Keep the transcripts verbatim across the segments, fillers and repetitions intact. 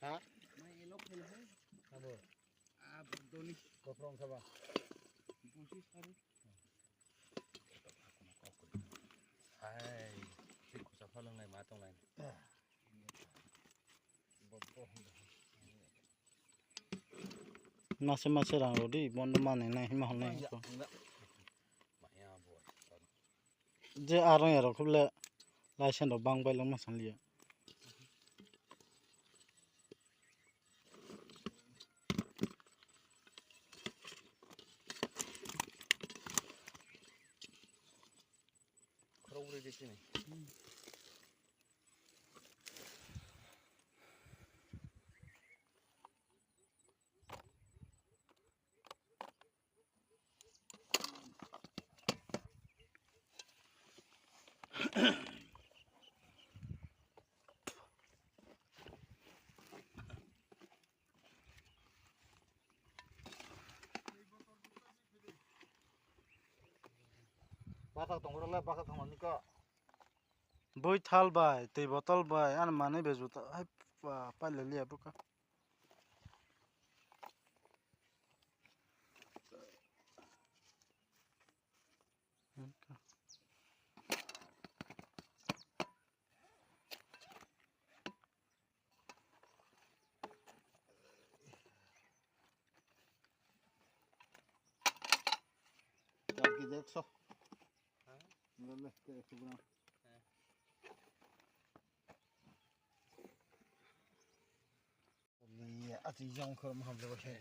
Ha? Abo. Ah, bordoni. Koprong saba. Busi sari. Hai, si kusa phalung lai ma tong lai. Mase mase rang rodi, bondo mane nai hima hon nai. Maya boy. Je arang ya rok le license rok bang bai lang ma san liya. Khorok bwrwi de chini. Bathak tongmani khe. Bui thal bai, twi botol bai, ani manwi bai juta hai pa-, pailai liya bwkha. Char kg ekso. Ha? Nole, te ekso gram. Ha. Ni ati jong khor maham jabo khe.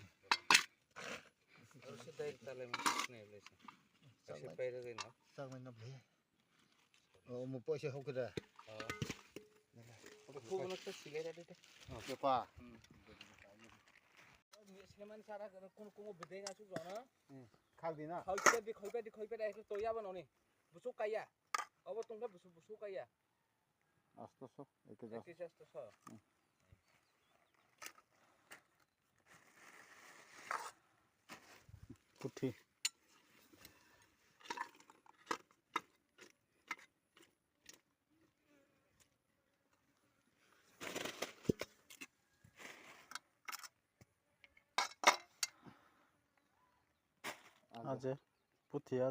Aro se dai tale mo sne le se. Chak ase nai. Paira de no. Chak nai na ble. O mo poisa hok da. Oh. Abo ko na ta sile da de. Oh, pepa. Hmm. Ni sile man sara ko ko mo bedeng asu jona. Hmm. Khal di na. Khoi pe di, khoi pe di, khoi pe di, ek to ya ba no ni. Busu kaya. Abo tong pe busu, busu kaya. Astoso, ek hajar. Ek hajar astoso. Hmm. Puthi. Aje, puthi aje.